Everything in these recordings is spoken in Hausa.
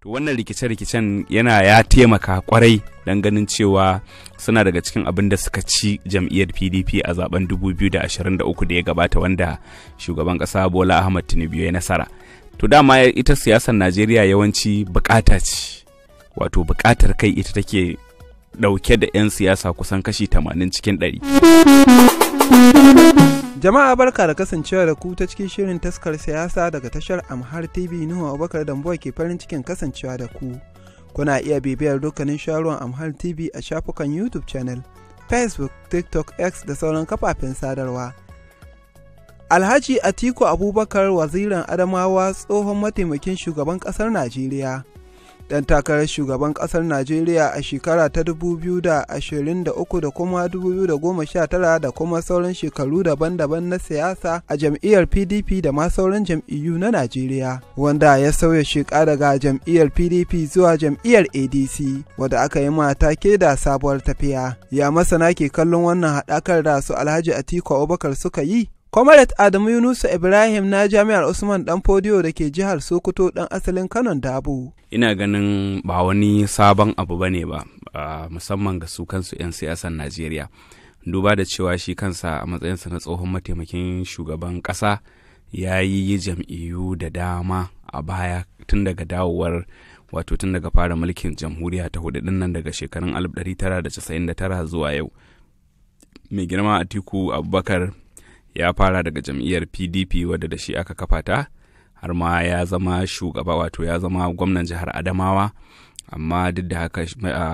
To wannan rikice-rikicen yana ya taimaka kwarai don ganin cewa suna daga cikin abin da suka ci jam'iyyar PDP a zaben 2023 da ya gabata, wanda shugaban kasa Bola Ahmad Tinubu ya nasara. To dama ita siyasar Najeriya yawanci bukata ce, wato bukatar kai ita take dauke da 'yan siyasa kusan kashi 80 cikin 100. Jama'a, barka da kasancewa da ku ta cikin shirin Taskar Siyasa daga tashar Amhar TV. Nuhu Abubakar Dambuwa ke farin cikin kasancewa da ku. Kuna iya bibiyar dukkanin sharuwan Amhar TV a shafukan YouTube channel, Facebook, TikTok, X da sauran kafafen sadarwa. Alhaji Atiku Abubakar, wazirin Adamawa, tsohon mataimakin shugaban ƙasar Najeriya, dan takarar shugaban kasar Najeriya a shekara ta 2023 da kuma 2019 da kuma sauran shekaru daban-daban na siyasa a jam'iyyar PDP da ma sauran jam'iyyu na Najeriya, wanda ya sauya sheka daga jam'iyyar PDP zuwa jam'iyyar ADC, wadda aka yi mata ke da sabuwar tafiya. Ya masana ke kallon wannan haɗakar da su Alhaji Atiku Abubakar suka yi? Comrade Adamu Yunusa Ibrahim na Jami'ar Usman Dan Fodiyo da ke jihar Sokoto, dan asalin Kanon Dabo. Ina ganin ba wani sabon abu bane ba, musamman ga su kansu 'yan siyasar Najeriya. Duba da cewa shi kansa a matsayinsa na tsohon mataimakin shugaban ƙasa ya yi jam'iyyu da dama a baya, tun daga dawowar, wato tun daga fara mulkin jamhuriya ta hudu nan daga shekarun 1999 zuwa yau. Mai girma Atiku Abubakar ya fara daga jam'iyyar PDP, wadda da shi aka kafa ta, har ma ya zama shugaba, wato ya zama gwamnan jihar Adamawa. Amma duk da haka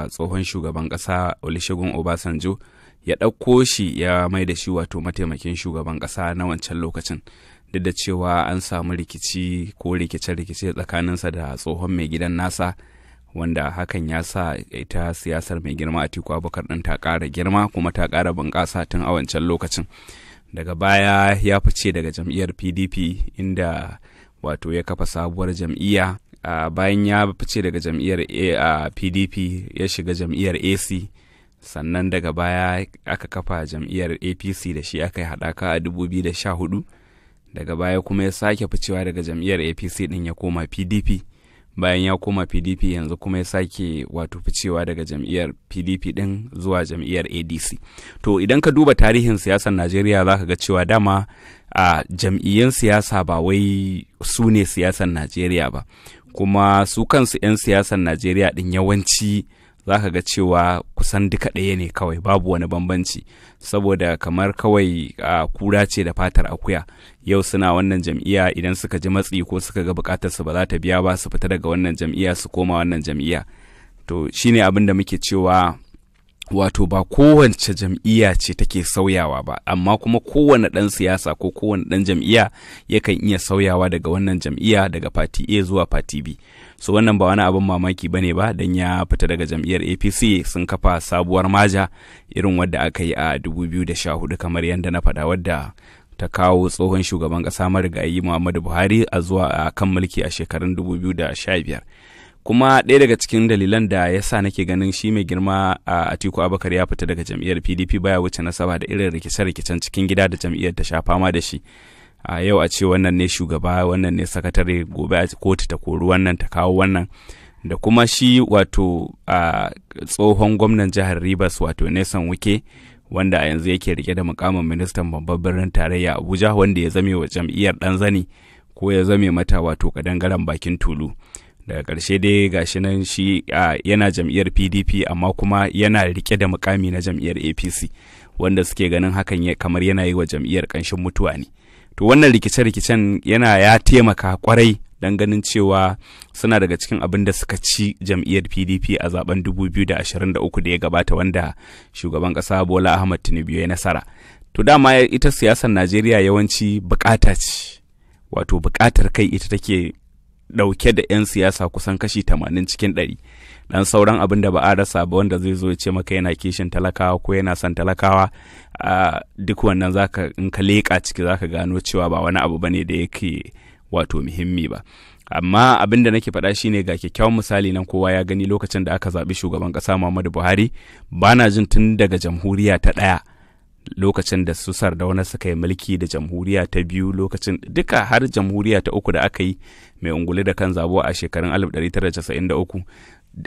tsohon shugaban ƙasa Olusegun Obasanjo ya ɗauko shi ya mai da shi wato mataimakin shugaban ƙasa na wancan lokacin, duk da cewa an samu rikici ko rikice-rikice tsakaninsa da tsohon mai gidan nasa, wanda hakan ya sa ita siyasar mai girma Atiku Abubakar ɗin ta ƙara girma kuma ta ƙara bunƙasa tun a wancan lokacin. Daga baya ya fice daga jam'iyyar PDP, inda wato ya kafa sabuwar jam'iyya. Bayan ya fice daga jam'iyyar PDP, ya shiga jam'iyyar AC. Sannan daga baya aka kafa jam'iyyar APC da shi, aka yi haɗaka a 2014. Daga baya kuma ya sake ficewa daga jam'iyyar APC ɗin, ya koma PDP. Bayan ya koma PDP, yanzu kuma ya sake wato ficewa daga jam'iyyar PDP din zuwa jam'iyyar ADC. To idan ka duba tarihin siyasar Najeriya, za ka ga cewa dama a jam'iyyun siyasa ba wai su ne siyasar Najeriya ba. Kuma su kansu 'yan siyasar Najeriya din yawanci za ka ga cewa kusan duka ɗaya ne kawai, babu wani bambanci, saboda kamar kawai a kura ce da fatar akuya. Yau suna wannan jam'iyya, idan suka ji matsi ko suka ga bukatar su ba za ta biya ba, su fita daga wannan jam'iyya su koma wannan jam'iyya. To shine abin da muke cewa, wato ba kowace jam'iyya ce take sauyawa ba, amma kuma kowane ɗan siyasa ko kowane ɗan jam'iyya yakan iya sauyawa daga wannan jam'iyya, daga party A zuwa party B. So wannan ba wani abin mamaki ba ne ba don ya fita daga jam'iyyar APC sun kafa sabuwar maja irin wadda aka yi a 2014, kamar yadda na faɗa, wadda ta kawo tsohon shugaban ƙasa marigayi Muhammadu Buhari a zuwa a kan mulki a shekarun 2015. Kuma ɗaya daga cikin dalilan da ya sa nake ganin shi mai girma a Atiku Abubakar ya fita daga jam'iyyar PDP baya wuce nasaba da irin rikice-rikicen cikin gida da jam'iyyar ta sha fama da shi. A yau a ce wannan ne shugaba, wannan ne sakatare, gobe a kotu ta kori wannan ta kawo wannan, da kuma shi wato a tsohon gwamnan jihar Rivers, wato Nyesom Wike, wanda a yanzu yake rike da mukamin ministan babban birnin tarayya Abuja, wanda ya zame wa jam'iyyar ɗan zani ko ya zame mata wato kadangaren bakin tulu. Daga ƙarshe dai gashi nan shi yana jam'iyyar PDP, amma kuma yana rike da mukami na jam'iyyar APC, wanda suke ganin hakan kamar yana yi wa jam'iyyar ƙanshin mutuwa ne. To wannan rikice-rikicen yana ya taimaka kwarai don ganin cewa suna daga cikin abin da suka ci jam'iyyar PDP a zaben 2023 da ya gabata, wanda shugaban ƙasa Bola Ahmad Tinubu ya nasara. To dama ita siyasar Najeriya yawanci bukata ce, wato bukatar kai ita take dauke da 'yan siyasa kusan kashi 80 cikin 100. Dan sauran abin da ba a rasa ba, wanda zai zo ya ce maka yana kishin talakawa ko yana son talakawa, duk wannan zaka in ka leƙa ciki zaka gano cewa ba wani abu bane da yake wato muhimmi ba. Amma abin da nake faɗa shine, ga kyakkyawan misali nan kowa ya gani, lokacin da aka zaɓi shugaban ƙasa Muhammadu Buhari, bana jin tun daga jamhuriya ta ɗaya Lokacin da su Sardauna suka yi mulki da jamhuriya ta biyu, lokacin duka har jamhuriya ta uku da aka yi mai ungulu da kan zabo a shekarun 1993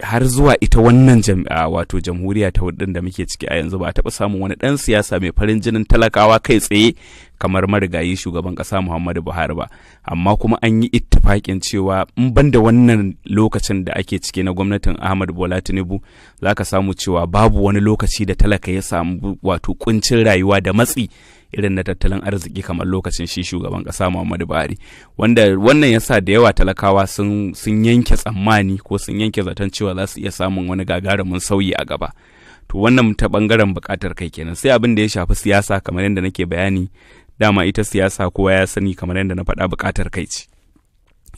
har zuwa ita wannan wato jamhuriya ta hudun da muke ciki a yanzu, ba a taɓa samun wani ɗan siyasa mai farin jinin talakawa kai tsaye kamar marigayi shugaban ƙasa Muhammadu Buhari ba. Amma kuma an yi ittifaƙin cewa in ban da wannan lokacin da ake ciki na gwamnatin Ahmad Bola Tinubu, za ka samu cewa babu wani lokaci da talaka ya samu wato kuncin rayuwa da matsi irin na tattalin arziki kamar lokacin shi shugaban kasa Muhammadu Buhari, wanda wannan yasa da yawa talakawa sun yanke tsammani ko sun yanke zaton cewa za su iya samun wani gagarumin sauyi a gaba. To, wannan ta bangaren bukatar kai kenan. Sai abin da ya shafi siyasa, kamar yadda nake bayani, dama ita siyasa kowa ya sani, kamar yadda na faɗa, bukatar kai ce.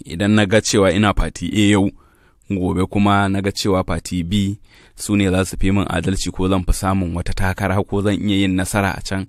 Idan na ga cewa ina party A yau, gobe kuma na ga cewa party B su ne za su fi min adalci, ko zan fi samun wata takara, ko zan iya yin nasara a can,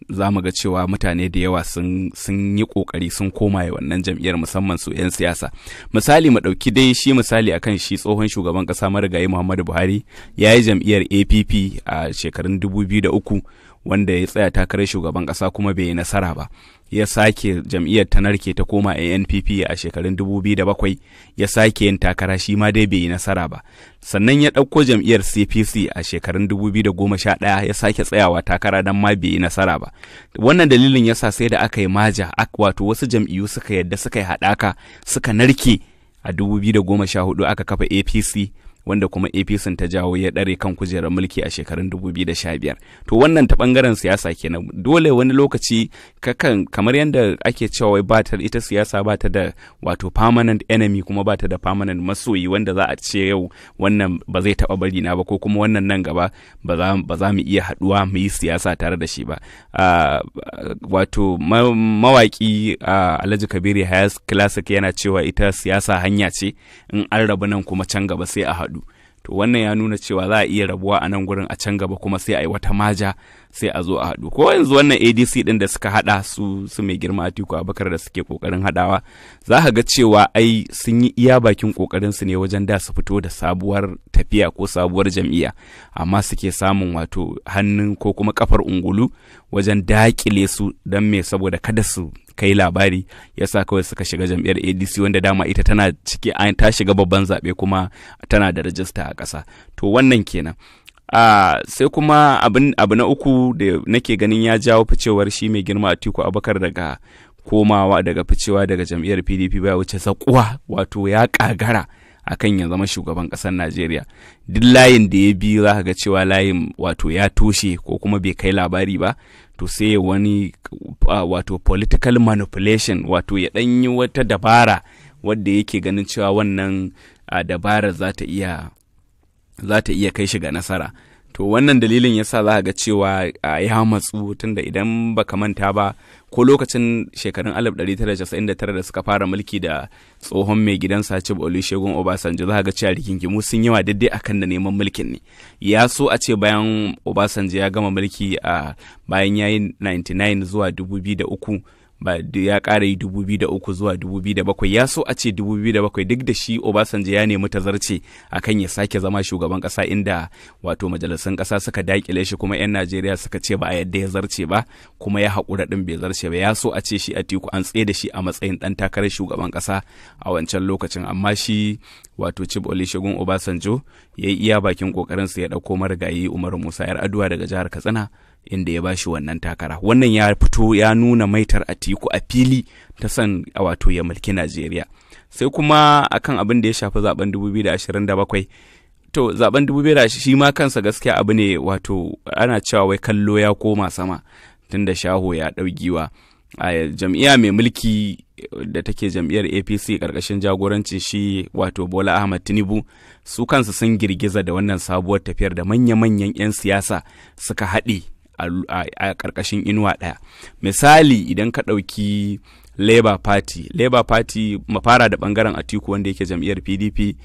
za mu ga cewa mutane da yawa sun yi kokari sun koma ya wannan jam'iyyar, musamman su 'yan siyasa. Misali, mu ɗauki dai shi misali akan shi tsohon shugaban ƙasa marigayi Muhammadu Buhari, ya yi jam'iyyar APP a shekarun 2003, wanda ya tsaya takarar shugaban ƙasa kuma bai yi nasara ba. Ya sake jam'iyyar ta narke ta koma ANPP a shekarun 2007, ya sake yin takara, shi ma dai bai yi nasara ba. Sannan ya ɗauko jam'iyyar CPC a shekarun 2011, ya sake tsayawa takara, don ma bai yi nasara ba. Wannan dalilin yasa sai da aka yi merger, wato wasu jam'iyyu suka yadda suka yi haɗaka suka narke a 2014, aka kafa APC, wanda kuma APC ta jawo ya ɗare kan kujerar mulki a shekarun 2015. To, wannan ta ɓangaren siyasa kenan. Dole wani lokaci kakan, kamar yadda ake cewa wai ba ta ita siyasa ba ta da wato permanent enemy, kuma ba ta da permanent masoyi wanda za a ce yau wannan ba zai taɓa bari na ba, ko kuma wannan nan gaba ba za mu iya haɗuwa mu yi siyasa tare da shi ba. Wato mawaƙi Alhaji Kabiru Hayas Classic yana cewa ita siyasa hanya ce, in an rabu nan kuma can gaba sai a haɗu. To, wannan ya nuna cewa za a iya rabuwa a nan gurin, a can gaba kuma sai a yi wata merger, sai a zo a haɗu. Ko yanzu wannan ADC ɗin da suka haɗa su mai girma Atiku Abubakar da suke ƙoƙarin haɗawa, za ka ga cewa ai sun yi iya bakin ƙoƙarin su ne wajen da su fito da sabuwar tafiya ko sabuwar jam'iyya, amma suke samun wato hannun ko kuma kafar ungulu wajen daƙile su. Don me? Saboda kada su kai labari, yasa kawai suka shiga jam'iyyar ADC, wanda dama ita tana ciki, ta shiga babban zaɓe kuma tana da rajista a ƙasa. To, wannan kenan. Sai kuma abu na uku da nake ganin ya jawo ficewar shi mai girma Atiku Abubakar daga komawa daga ficewa daga jam'iyyar PDP baya wuce zaƙuwa, wato ya ƙagara akan ya zama shugaban ƙasar Najeriya. Duk layin da ya bi, za ka ga cewa layin wato ya toshe ko kuma bai kai labari ba. To, sai wani wato political manipulation, wato ya ɗan yi wata dabara wadda yake ganin cewa wannan dabarar za ta iya kai shi ga nasara. To, wannan dalilin yasa za ga cewa ya matsu, tunda idan baka manta ba, ko lokacin shekarun 1999 da suka fara mulki da tsohon mai gidansa Chief Olusegun Obasanjo, za ga cewa rigingimu sun yawa daidai akan da neman mulkin ne. Ya so a ce bayan Obasanjo ya gama mulki, a bayan yayi 99 zuwa 2003, ba ya ƙara yi 2003 zuwa 2007, ya so a ce 2007, duk da shi Obasanjo ya nemi tazarce akan ya sake zama shugaban ƙasa, inda wato majalisun ƙasa suka dakile shi, kuma 'yan Najeriya suka ce ba a yadda ya zarce ba, kuma ya haƙura ɗin, bai zarce ba. Ya so a ce shi Atiku an tsaye da shi a matsayin ɗan takarar shugaban ƙasa a wancan lokacin, amma shi wato Chief Olusegun Obasanjo ya yi iya bakin ƙoƙarinsa ya ɗauko marigayi Umaru Musa Yar'adua daga jihar Katsina, inda ya bashi wannan takara. Wannan ya fito ya nuna maitar Atiku a fili ta san wato ya mulki Najeriya. Sai kuma akan abin da ya shafi zaben 2027. To, zaben 2020 shi ma kansa gaskiya abu ne, wato ana cewa wai kallo ya koma sama tunda shaho ya ɗau giwa. A jam'iyya mai mulki da take jam'iyyar APC karkashin jagorancin shi wato Bola Ahmad Tinubu, su kansu sun girgiza da wannan sabuwar tafiyar da manya-manyan 'yan siyasa suka haɗe a ƙarƙashin inuwa ɗaya. Misali, idan ka ɗauki Labour Party, Labour Party, mafara da ɓangaren Atiku wanda yake jam'iyyar PDP,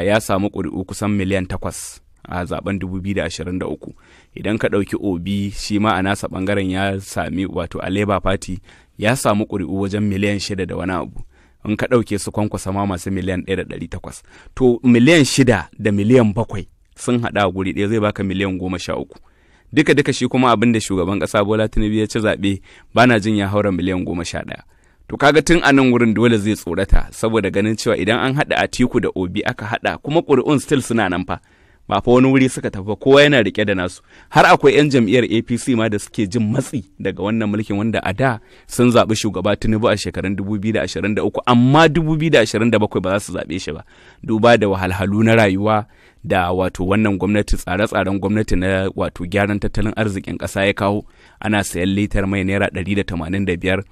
ya samu ƙuri'u kusan miliyan 8 a zaben 2023. Idan ka ɗauki Obi, shi ma a nasa ɓangaren ya sami, wato a Labour Party, ya samu ƙuri'u wajen miliyan 6 da wani abu. In ka ɗauke su Kwankwasa ma masu miliyan 1.800, to miliyan 6 da miliyan 7 sun haɗa guri ɗaya zai baka miliyan 13. Duka duka shi kuma abin da shugaban ƙasa Bola Tinubu ya ci zaɓe bana jin ya haura miliyan 11. To kaga tun a nan wurin dole zai tsorata, saboda ganin cewa idan an haɗa Atiku da Obi aka haɗa kuma ƙuri'un still suna nan fa, ba fa wani wuri suka tafi, kowa yana rike da nasu. Har akwai 'yan jam'iyyar APC ma da suke jin matsi daga wannan mulkin, wanda a da sun zaɓi shugaba Tinubu a shekarun 2023, amma 2027 ba za su zaɓe shi ba, duba da wahalhalu na rayuwa da wato wannan gwamnati, tsare-tsaren gwamnati na wato gyaran tattalin arzikin ƙasa ya kawo. Ana sayan litar mai naira 185,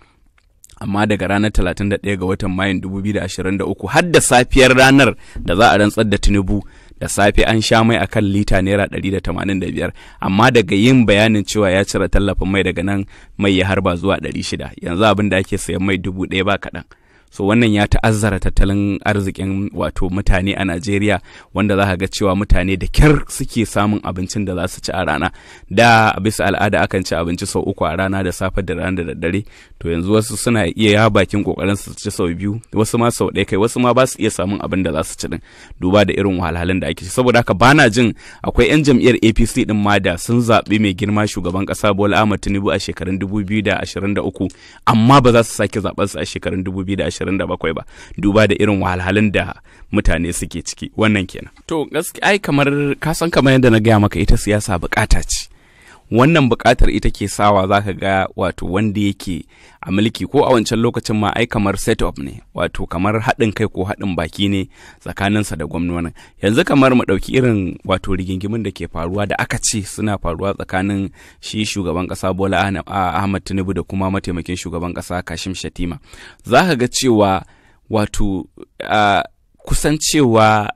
amma daga ranar 31 ga watan Mayun 2023 har da safiyar ranar da za a rantsar da Tinubu da safe, an sha mai akan lita naira 185, amma daga yin bayanin cewa ya cire tallafin mai, daga nan mai ya harba zuwa 600. Yanzu abin da ake sayan mai 1000 ba kaɗan. So wannan ya ta'azzara tattalin arzikin wato mutane a Najeriya, wanda za ka ga cewa mutane da kyar suke samun abincin da za su ci a rana. Da bisa al'ada akan ci abinci sau uku a rana, da safe, da rana, da daddare. To yanzu wasu suna iya ya bakin kokarin su ci sau biyu, wasu ma sau ɗaya, kai wasu ma ba su iya samun abin da za su ci din, duba da irin wahalhalun da ake ci. Saboda haka bana jin akwai 'yan jam'iyyar APC din ma da sun zaɓi mai girma shugaban ƙasa Bola Ahmed Tinubu a shekarun 2023, amma ba za su sake zaɓen su a shekarun 2027 ba, duba da irin wahalhalun da mutane suke ciki. Wannan kenan. To gaskiya ai kamar ka san, kamar yadda na gaya maka, ita siyasa bukata ce. Wannan bukatar ita ke sawa za ka ga wato wanda yake a mulki ko a wancan lokacin ma, ai kamar set up ne, wato kamar haɗin kai ko haɗin baki ne tsakaninsa da gwamnonin. Yanzu kamar mu ɗauki irin wato rigingimin da ke faruwa, da aka ce suna faruwa tsakanin shi shugaban ƙasa Bola Ahmad Tinubu da kuma mataimakin shugaban ƙasa Kashim Shatima. Za ka ga cewa wato kusan cewa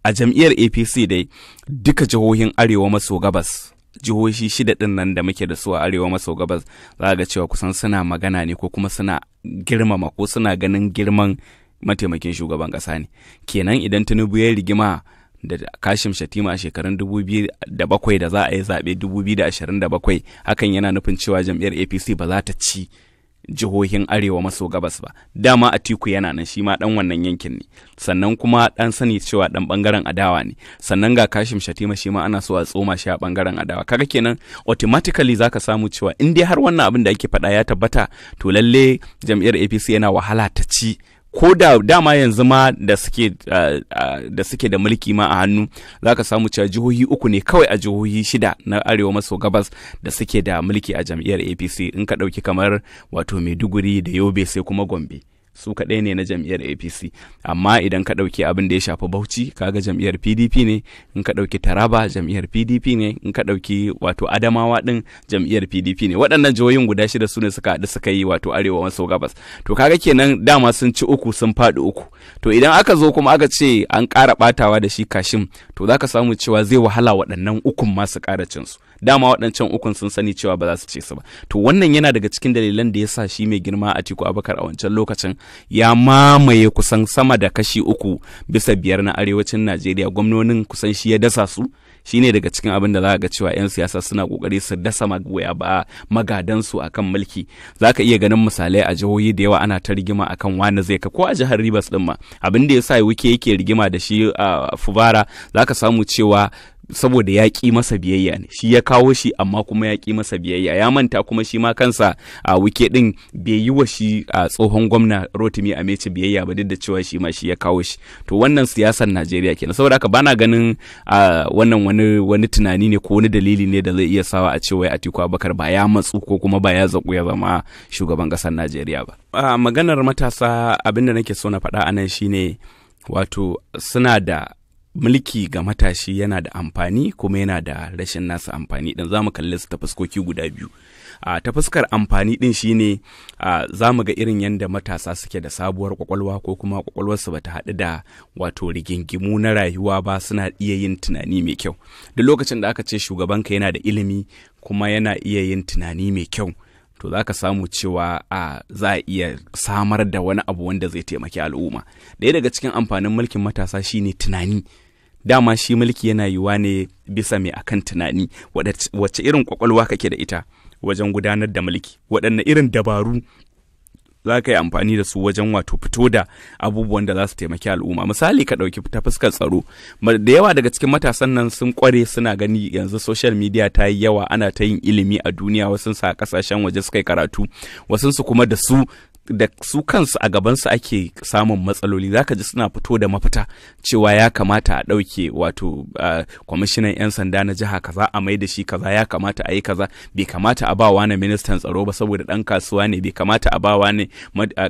a jam'iyyar APC dai duka jihohin arewa maso gabas, jihohi shida ɗin nan da muke da su a arewa maso gabas, za ga cewa kusan suna magana ne ko kuma suna girmama ko suna ganin girman mataimakin shugaban ƙasa ne. Kenan idan Tinubu ya rigima da Kashim Shatima a shekarun 2007 da za a yi zaɓe 2027, hakan yana nufin cewa jam'iyyar APC ba za ta ci jihohin arewa maso gabas ba. Dama Atiku yana nan, shi ma dan wannan yankin ne, sannan kuma dan sani cewa dan bangaren adawa ne. Sannan ga Kashim Shatima, shi ma ana so a tsoma shi a bangaren adawa. Kaga kenan automatically zaka samu cewa in dai har wannan abin da ake faɗa ya tabbata, to lalle jam'iyyar APC yana wahala ta ci, ko da dama yanzu ma da suke da mulki ma a hannu. Za ka samu cewa jihohi uku ne kawai a jihohi shida na arewa maso gabas da suke da mulki a jam'iyyar APC. In ka ɗauki kamar wato Maiduguri da Yobe sai kuma Gombe, su kaɗai ne na jam'iyyar APC. Amma idan ka ɗauki abin da ya shafi Bauchi, kaga jam'iyyar PDP ne. In ka ɗauki Taraba, jam'iyyar PDP ne. In ka ɗauki wato Adamawa ɗin, jam'iyyar PDP ne. Waɗannan jihohin guda shida su ne suka haɗu suka yi wato arewa maso gabas. To kaga kenan dama sun ci uku, sun faɗi uku. To idan aka zo kuma aka ce an ƙara ɓatawa da shi Kashim, to za ka samu cewa zai wahala waɗannan ukun ma su ƙara cin su. Dama waɗancan ukun sun sani cewa ba za su ce su ba. To wannan yana daga cikin dalilan da ya sa shi mai girma Atiku Abubakar a wancan lokacin ya mamaye kusan sama da kashi 3 bisa 5 na arewacin Najeriya. Gwamnonin kusan shi ya dasa su. Shine daga cikin abin da za ga cewa 'yan siyasa suna kokari su dasa magoya ba magadansu akan mulki. Za ka iya ganin misalai a jihohi da yawa, ana ta rigima akan wani zai ka. Ko a jihar Rivers din ma, abin da ya sa Wike yake rigima da shi a Fubara, za ka samu cewa saboda ya ƙi masa biyayya ne. Shi ya kawo shi, amma kuma ya ƙi masa biyayya. Ya manta kuma shi ma kansa a Wike din bai yi wa shi a tsohon gwamna Rotimi Amaechi biyayya ba, duk da cewa shi ma shi ya kawo shi. To wannan siyasar Najeriya kenan. Saboda haka bana ganin wannan wani tunani ne ko wani dalili ne da zai iya sawa a ce wai Atiku Abubakar ba ya matsu ko kuma ba ya zaku ya zama shugaban ƙasar Najeriya ba. Maganar matasa, abin da nake so na faɗa anan shine wato suna da mulki ga matashi yana da amfani kuma yana da rashin nasa amfani din. Zamu kalli su ta fuskoki guda biyu. A ta fuskar amfani din shine za mu ga irin yadda matasa suke da sabuwar kwakwalwa, ko kuma kwakwalwarsu bata haɗu da wato rigingimu na rayuwa ba, suna iya yin tunani mai kyau. Duk lokacin da aka ce shugabanka yana da ilimi kuma yana iya yin tunani mai kyau, to za ka samu cewa a za a iya samar da wani abu wanda zai taimaki al'umma. Ɗaya daga cikin amfanin mulkin matasa shine tunani. Dama shi mulki yana yiwuwa ne bisa mai akan tunani. Wacce irin kwakwalwa kake da ita wajen gudanar da mulki? Waɗanne irin dabaru za ka iya amfani da su wajen gudanar da mulki? za ka yi amfani da su wajen wato fito da abubuwan da za su taimaki al'umma. Misali, ka ɗauki ta fuskar tsaro, da yawa daga cikin matasan nan sun kware, suna gani yanzu social media ta yi yawa, ana ta yin ilimi a duniya, wasu sa kasashen waje suka yi karatu, wasu su kuma da su kansu a gabansu ake samun matsaloli. Zaka ji suna fito da mafita cewa ya kamata a ɗauke wato kwamishinan 'yan sanda na jiha kaza, a mai da shi kaza, ya kamata a yi kaza, bai kamata a ba wani ministan tsaro ba saboda ɗan kasuwa ne, bai kamata a ba wani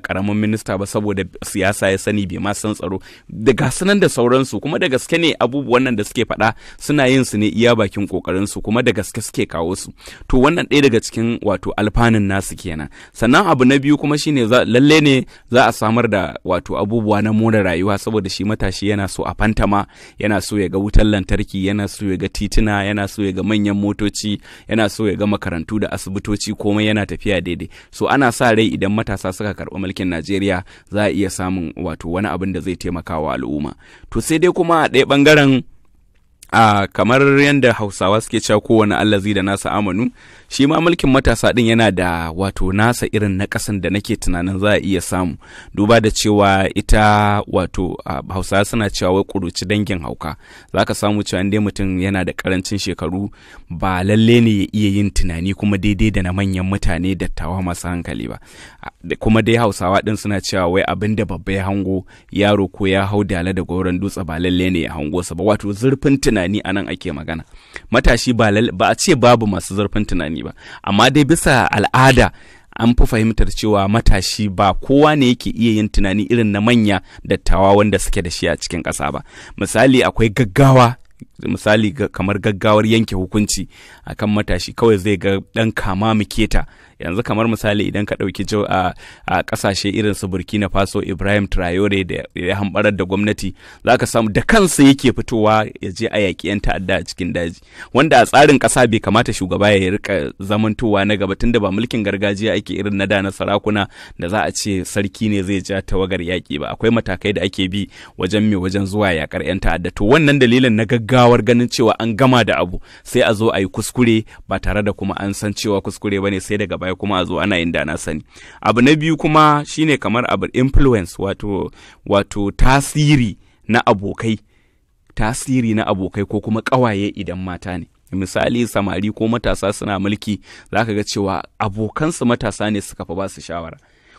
ƙaramin minista ba saboda siyasa ya sani, bai ma san tsaro da gasu nan da sauransu. Kuma da gaske ne abubuwan nan da suke faɗa, suna yin su ne iya bakin ƙoƙarin su, kuma da gaske suke kawo su. To wannan ɗaya daga cikin wato alfanun nasu kenan. Sannan abu na biyu kuma shine lalle ne za a samar da wato abubuwa na more rayuwa, saboda shi matashi yana so a fantama, yana so ya ga wutar lantarki, yana so ya ga tituna, yana so ya ga manyan motoci, yana so ya ga makarantu da asibitoci, komai yana tafiya daidai. So ana sa rai idan matasa suka karɓi mulkin Najeriya, za a iya samun wato wani abin da zai taimaka wa al'umma. To sai dai kuma a ɗaya ɓangaren, kamar yadda Hausawa suke cewa kowane allazi da nasa amanu, shi ma mulkin matasa din yana da wato nasa irin na kasan da nake tunanin za a iya samu, duba da cewa ita wato Hausawa suna cewa wai kuruci dangin hauka. Za ka samu cewa dai mutum yana da karancin shekaru, ba lalle ne ya iya yin tunani kuma daidai da na manyan mutane, dattawa masu hankali ba. Kuma dai Hausawa din suna cewa wai abin da babba ya hango, yaro ko ya hau dala da goron dutse ba lalle ne ya hango sa ba. Wato zurfin tunani a nan ake magana. Matashi ba a ce babu masu zurfin tunani ba, amma dai bisa al'ada an fi fahimtar cewa matashi ba kowa ne yake iya yin tunani irin na manya dattawa wanda suke da shi a cikin ƙasa ba. Misali, akwai gaggawa, misali kamar gaggawar yanke hukunci akan matashi. Kawai zai ga dan kama keta. Yanzu kamar misali, idan ka ɗauki a ƙasashe irin su Burkina Faso, Ibrahim Traore da ya hambarar da gwamnati, za ka samu da kansa yake fitowa ya je a yaƙi 'yan ta'adda a cikin daji, wanda a tsarin ƙasa bai kamata shugaba ya rika zamantowa na gaba, tunda ba mulkin gargajiya ake irin na da na sarakuna da za a ce sarki ne zai ja tawagar yaƙi ba. Akwai matakai da ake bi wajen me wajen zuwa yaƙar 'yan ta'adda. To wannan dalilin na gaggawar ganin cewa an gama da abu, sai a zo a yi kuskure ba tare da kuma an san cewa kuskure ba ne, sai daga baya kuma a zo ana yin da na sani. Abu na biyu kuma shine kamar abu influence, wato tasiri na abokai, tasiri na abokai ko kuma ƙawaye idan mata ne. Misali, samari ko matasa suna mulki, za ka ga cewa abokansu matasa ne suka fi ba su shawara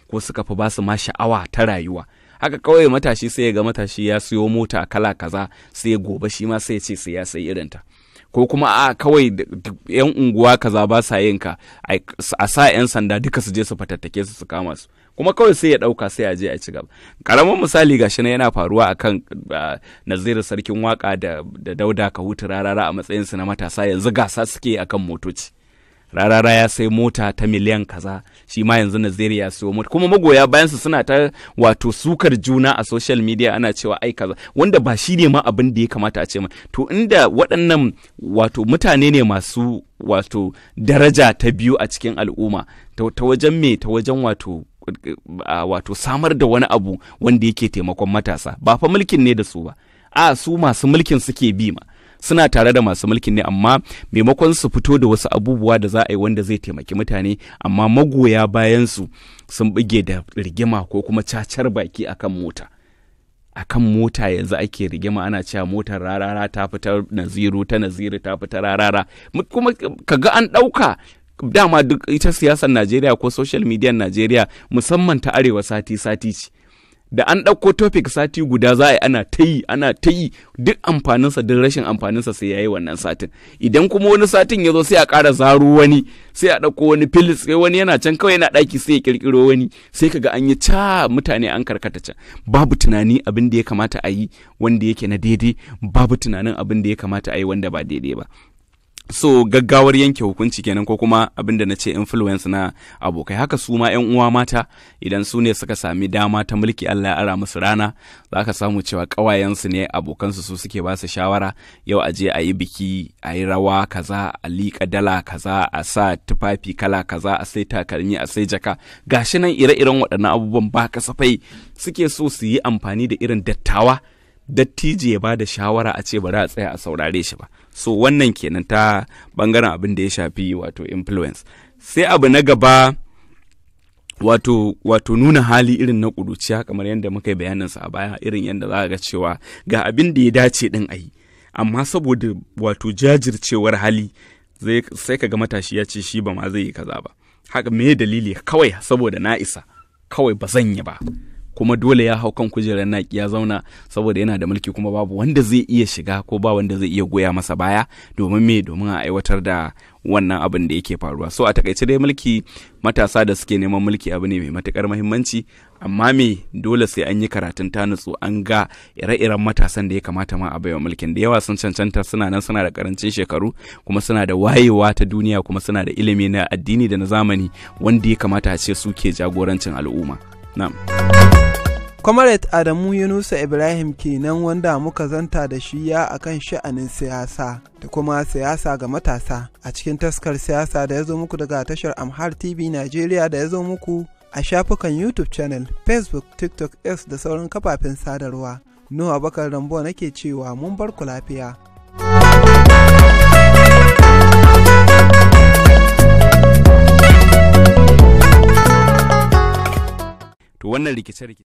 ko suka fi ba su ma sha'awa ta rayuwa. Haka kawai matashi sai ya ga matashi ya siyo mota kala kaza, sai gobe shi ma sai ya ce sai ya sayi irinta. Ko kuma a kawai yan unguwa kaza ba sa yin ka, a sa yan sanda duka su je su fatattake su, su kama su, kuma kawai sai ya dauka, sai a je a ci gaba. Karamin misali gashi na yana faruwa akan Naziru Sarkin Waka da Dauda Kahutu Rarara. A matsayin su na matasa, yanzu gasa suke akan motoci. Rarara ya sai mota ta miliyan kaza, shi ma yanzu Naziru ya siyo mota, kuma magoya bayan su suna ta wato sukar juna a social media, ana cewa ai kaza, wanda ba shi ne ma abin da ya kamata a ce ma. To inda waɗannan wato mutane ne masu wato daraja ta biyu a cikin al'umma ta wajen me ta wajen wato samar da wani abu wanda yake taimakon matasa. Ba fa mulkin ne da su ba, a su masu mulkin suke bi ma, suna tare da masu mulkin ne, amma maimakon su fito da wasu abubuwa da za a yi wanda zai taimaki mutane, amma magoya bayan su sun buge da rigima ko kuma cacar baki akan mota. Akan mota yanzu ake rigima, ana cewa motar Rarara ta fitar Naziru, ta Naziru ta fita Rarara. Kuma kaga an ɗauka dama duk ita siyasar Najeriya ko social media Najeriya, musamman ta arewa, sati sati ce. Da an ɗauko topic, sati guda za a yi ana ta yi, ana ta yi, duk amfaninsa duk rashin amfaninsa sai ya yi wannan satin. Idan kuma wani satin ya zo, sai a ƙara zaro wani, sai a ɗauko wani filis, sai wani yana can kawai yana ɗaki sai ya ƙirƙiro wani, sai kaga an yi ca, mutane an karkata can. Babu tunani abin da ya kamata a yi wanda yake na daidai, babu tunanin abin da ya kamata a yi wanda ba daidai ba. So gaggawar yanke hukunci kenan, ko kuma abin da na ce influence na abokai. Haka su ma 'yan uwa mata, idan su ne suka sami dama ta mulki, Allah ya ara musu rana, za ka samu cewa ƙawayensu ne, abokansu su suke ba su shawara: yau a je a yi biki, a yi rawa kaza, a liƙa dala kaza, a sa tufafi kala kaza, a sai takalmi, a sai jaka, gashi nan ire-iren waɗannan abubuwan. Ba kasafai suke so su yi amfani da irin dattawa, dattijo ya ba da shawara a ce bari a tsaya a saurare shi ba. So wannan kenan ta bangaren abin da ya shafi wato influence. Sai abu na gaba Wato nuna hali irin na ƙuruciya, kamar yadda muka yi bayaninsa a baya, irin yadda za ga cewa ga abin da ya dace din a yi, amma saboda wato jajircewar hali sai ka ga matashi ya ce shi ba ma zai yi kaza ba. Haka me dalili? Kawai saboda na isa, kawai ba zan yi ba. Kuma dole ya hau kan kujerar naki ya zauna saboda yana da mulki, kuma babu wanda zai iya shiga ko ba wanda zai iya goya masa baya. Domin me? Domin a aiwatar da wannan abin da yake faruwa. So a takaice dai, mulki, matasa da suke neman mulki, abu ne mai matukar muhimmanci, amma me? Dole sai an yi karatun ta nutsu, an ga ire-iren matasan da ya kamata ma a baiwa mulkin. Da yawa sun cancanta, suna nan, suna da karancin shekaru, kuma suna da wayewa ta duniya, kuma suna da ilimi na addini da na zamani wanda ya kamata a ce su ke jagorancin al'umma. Na'am. Comrade Adamu Yunusa Ibrahim kenan, wanda muka zanta da shi ya akan sha'anin siyasa da kuma siyasa ga matasa a cikin Taskar Siyasa da ya zo muku daga tashar Amhar TV Nigeria, da ya zo muku a shafukan YouTube channel, Facebook, TikTok, X da sauran kafafen sadarwa. Nuhu Abakar Rambo nake cewa mun bar ku lafiya. To wannan rikice-rikice